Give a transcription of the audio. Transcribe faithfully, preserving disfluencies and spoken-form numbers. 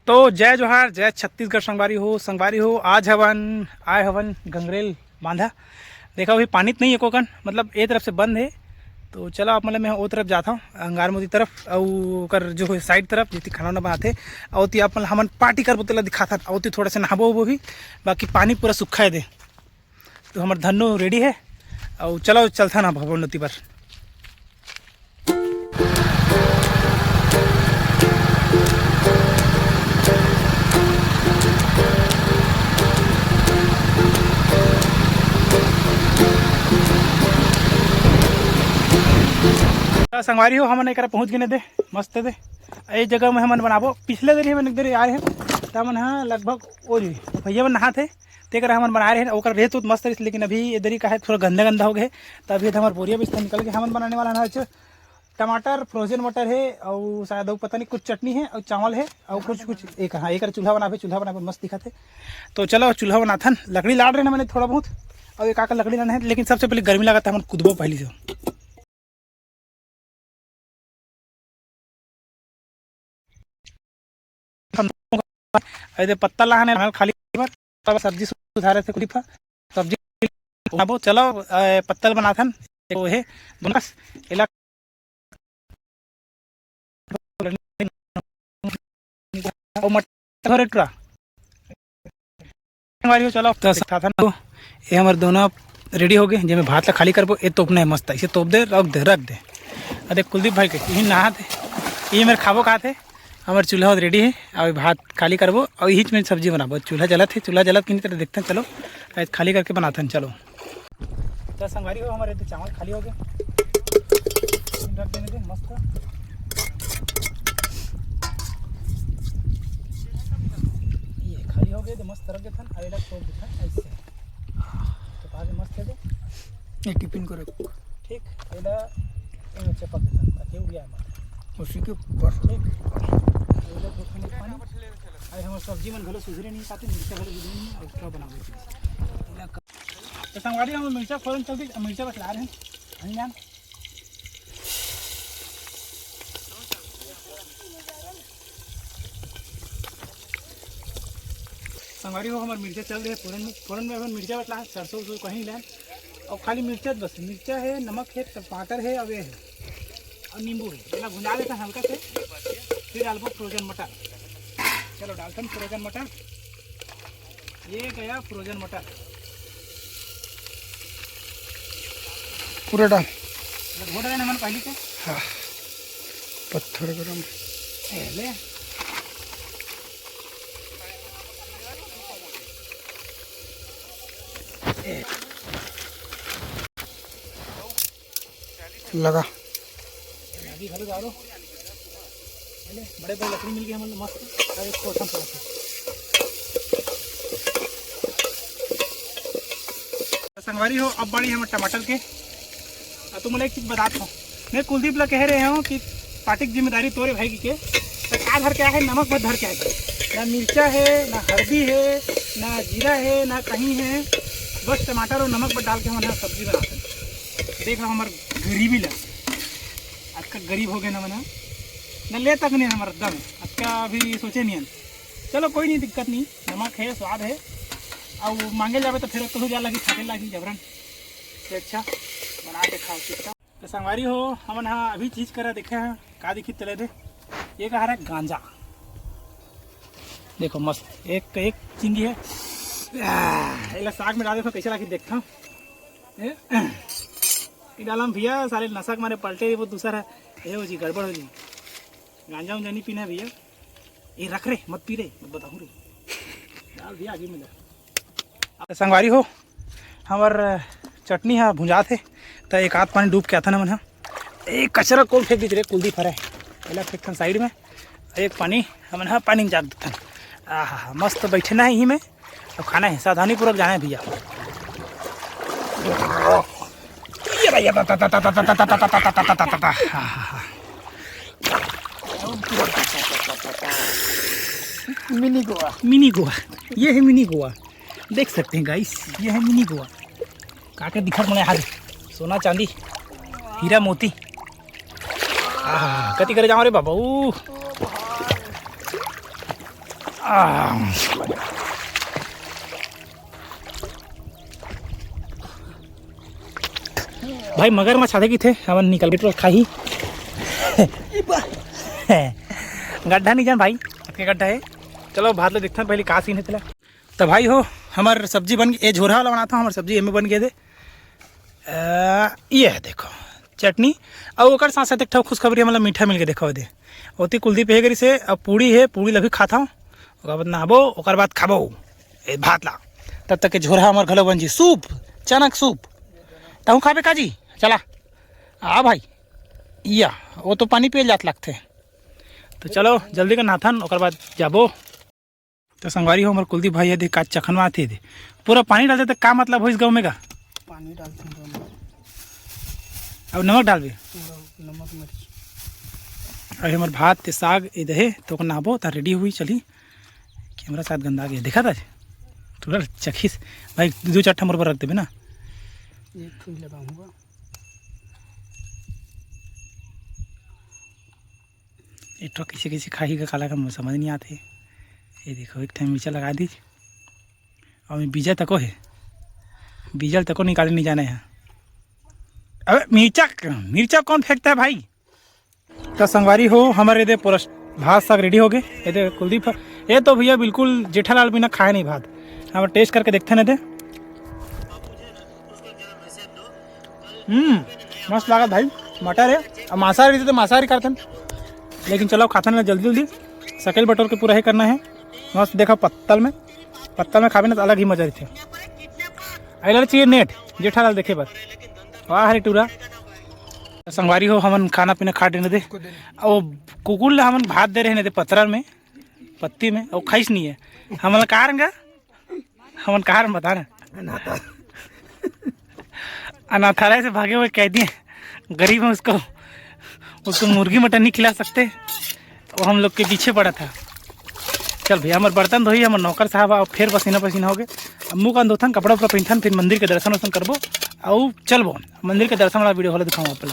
तो जय जोहार, जय छत्तीसगढ़ संगवारी हो। संगवारी हो, आज हवन, आए हवन गंगरेल बांधा। देखा, अभी पानी तो नहीं है कोकन, मतलब ए तरफ से बंद है। तो चला, आप मतलब मैं ओ तरफ जाता हूँ, अंगार मोती तरफ, और ओकर जो है साइड तरफ, जितनी खाना वाना बनाते, और ओती आप मतलब हमन पार्टी करबो, तेला दिखाता, और ओती थोड़ा सा नहाबो उबो भी, बाकी पानी पूरा सूखा है दे। तो हमर धन्नो रेडी है, और चलो चलथन अब भवन नदी पर। संगवारी हो, हमन एकरा पहुंच गए दे, मस्त दे। ए जगह में हमन बनाबो। पिछले दरी हमन एक दरी आए हैं, त हमन ह लगभग ओ जी भैया मन नहात हे, तेकर हमन बनाए रहे। ओकर रेत उत मस्त रहिस, लेकिन अभी ए दरी का है, थोड़ा गंदा गंदा हो गए। त अभी हमर बोरिया बिस्तर निकल के हमन बनाने वाला ना, टमाटर, फ्रोजन मटर है, और शायद और पता नहीं कुछ चटनी है, और चावल है, और कुछ कुछ एक, हाँ, एक चूल्हा बनाबे, चूल्हा बनाबे मस्त दिखत है। तो चलो चूल्हा बनाथन। लकड़ी लाड़ रहे ना मैंने थोड़ा बहुत, और एक आकर लकड़ी लाना है, लेकिन सबसे पहले गर्मी लगा था, हमन कूदबो पहली से। एदे पत्ता लाहन है खाली पर, तब सब्जी सुधारे थे कुली पर, सब्जी बनाबो। चलो, ए, पत्तल बनाथन। तो हे दोनों एला और मटर थोड़े टुरा। संगवारी हो, चलो, तो दिखाथन। तो ये हमर दोनों रेडी हो गए, जेमे भात ला खाली करबो। ये तोपना है मस्त, इसे तोप दे, रख दे, रख दे। अरे कुलदीप भाई के यही नहा थे, ये मेरे खाबो कहा थे। हमर चूल्हा रेडी है, अभी भात खाली करबो और यही में सब्जी बनाबो। चूल्हा जलत है, चूल्हा जलत की नहीं तरह देखते हैं। चलो, आज खाली करके बनाते हैं। चलो, तो संगवारी हो, हमारे तो चावल खाली हो गए, रख देने दे मस्त। ये खाली हो गए तो मस्त रख देथन, अवेला छोड़ देथन ऐसे। तो आगे मस्त है दे। ये टिफिन को रख। ठीक, एला एमे चपक देथन ताकि उड़िया मत। उसी के ऊपर। ठीक, एला धोखा नहीं पानी। अरे हमारे सब्जी मन घलो सुधरे नहीं पाते, मिर्चा घलो सुधरे नहीं, और क्या बनाबे? तो संगवारी हम मिर्चा फोरन चलती, मिर्चा बस ला रहे हैं। नहीं जान। संगवारी हो, हमार मिर्चा चल रहे फोरन में। फोरन में अपन मिर्चा बटला, सरसों उरसों कहीं नहीं लान। और खाली मिर्चा बस, मिर्चा है, नमक है, टमाटर है, अब ये है। और नींबू है। पहला भुंजा लेता हल्का से, फिर डालबो फ्रोजन मटर। चलो डालते हैं फ्रोजन मटर। ये गया फ्रोजन मटर। पूरा डाल। ये धो डाले नमन पहली के। हाँ, पत्थर गरम। ए, ले। ए। लगा। अभी घलो जा रहो। ले, बड़े बड़े लकड़ी मिल गए हमन ला मस्त। अरे, एक ठो थम थोड़ा सा। संगवारी हो, अब बाड़ी हमर टमाटर के। आ, तुम एक चीज बतात हूँ, मैं कुलदीप ला कह रहे हूँ कि पार्टी की जिम्मेदारी तोरे भाई की के, तो का धर के आए है, नमक भर धर के आए है। ना मिर्चा है, ना हल्दी है, ना जीरा है, ना कहीं है, बस टमाटर और नमक पर डाल के हमन ह सब्जी बनाते हैं। देख रहा हमार गरीबी ला, अतका गरीब हो गए ना मना, ना ले तक नहीं हमार दम, अतका अभी सोचे नहीं हन। चलो कोई नहीं, दिक्कत नहीं, नमक है, स्वाद है, और मांगे जावे तो फिर तो जा लगी, छाटे लगी जबरन। से अच्छा बना के खाओ चुपचाप। तो संगवारी हो, हमन हा अभी चीज करा देखे हैं, का दिखी तले दे, ये कहा रहा गांजा। देखो मस्त एक एक चिंगी है। आह, एला साग में डाल देखो कैसे लागी देखता हूँ। ए, ई डालम भैया, साले नशा के मारे पलटे ही वो दूसरा है। ए हो जी, गड़बड़ हो जी। गांजा उंजा नहीं पीना है भैया। ये रख रे, मत पी रे, मत बताऊँ रे। डाल दिया आगे में ले। अब संगवारी हो, हमर चटनी हा भुंजात हे, त एक आध पानी डूब के आथन हमन हा। ए, कचरा कौन फेंक दीजिए रे, कुलदीप हरे। पहला फेंकथन साइड में, एक पानी हमन हा पानी में जात देथन। आहा, मस्त बैठे ना है यहीं में। अब खाना है, सावधानी पूर्वक जाना है भैया। ये रहा, ये रहा, ता, ता, ता, ता। हाँ, हाँ, हाँ। मिनी गोवा। मिनी गोवा, ये है मिनी गोवा। देख सकते हैं गाइस, ये है मिनी गोवा। काके दिखत मने हाल, सोना चांदी, हीरा मोती। आहा, कति करे जाओ रे बाबा, ऊ। भाई, मगरमच्छ आथे किथे, हमन निकल के खाही। गड्ढा नहीं जान भाई, अतके गड्ढा है। चलो, भात ले देखथन पहले का सीन है तेला। तो भाई हो, हमर सब्जी बन गे, ए झोरहा वाला बनाता हूँ, हमर सब्जी एमे बन गे दे। अ, ये है देखो चटनी, अउ ओकर साथ साथ एक ठो खुशखबरी, मतलब मीठा मिल के देखो दे। ओती कुलदीप हे करिस हे, अब पूड़ी है, पूड़ी ल भी खाता हूँ, ओकर बाद नहाबो, ओकर बाद खाबो ए भात ला। तब तक के झोरहा हमर घलो बन जी, सूप, चना के सूप। तहूँ खाबे का जी? चला आ भाई, या वो तो पानी पिए जात लगथे। तो चलो जल्दी कर नहाथन, ओकर बाद जाबो। तो संगवारी हो, हमर कुलदीप भाई हे दे, का चखनवा आथे दे, पूरा पानी डालते तो का मतलब होइस गाँव में का? पानी डालते हैं गाँव में। अब नमक डालबे? नमक, मिर्च। अरे हमर भात ते साग ए दे हे, तो ओकर नहाबो, त रेडी हुई चली। कैमरा साथ गंदा गया, देखा था? थोड़ा चखिस भाई, दो चार ठा मोर बर रख देबे ना। एक ठो ही लगाऊंगा। एक ठो कइसे कइसे खाही का काला का समझ नहीं आते। ये देखो, एक ठन मिर्चा लगा दी, और ये बीजा तको है, बीजा तको निकाले नहीं जाने हैं। अबे मिर्चा, मिर्चा कौन फेंकता है भाई? तो संगवारी हो, हमारे दे पूरा भात साग रेडी हो गए। ये दे कुलदीप है, ये तो भैया बिल्कुल जेठालाल बिना खाए नहीं भात। हम टेस्ट करके देखते ना दे। हम्म, मस्त लागत भाई। मटर है, अब मांसाहारी रहते तो मांसाहारी करते हैं, लेकिन चलो खाते ना जल्दी जल्दी। सकेल बटोर के पूरा ही करना है। मस्त देखा पत्तल में, पत्तल में खाबे ना तो अलग ही मजा रहते। आई लड़ चाहिए नेट जेठालाल देखे बर। वाह हरे टूरा। संगवारी हो, हमन खाना पीना खा देने दे। ओ कुकुर ला हमन भात दे रहे ने दे पतरा में, पत्ती में, ओ खाइस नहीं है। हमन ला कहा रंगा, हमन कहा रंग बता ना। अनाथालय से भागे हुए कैदी हैं, गरीब है, उसको, उसको मुर्गी मटन नहीं खिला सकते, वो हम लोग के पीछे पड़ा था। चल भैया, हमर बर्तन धोई, हमर नौकर साहब आओ, फिर पसीना पसीना हो गए। अब मुंह कान धोथन, कपड़ा उपड़ा पहनथन, फिर मंदिर के दर्शन वर्शन करबो, अउ चलबो मंदिर के दर्शन वाला वीडियो होला दिखाऊँ आप ला।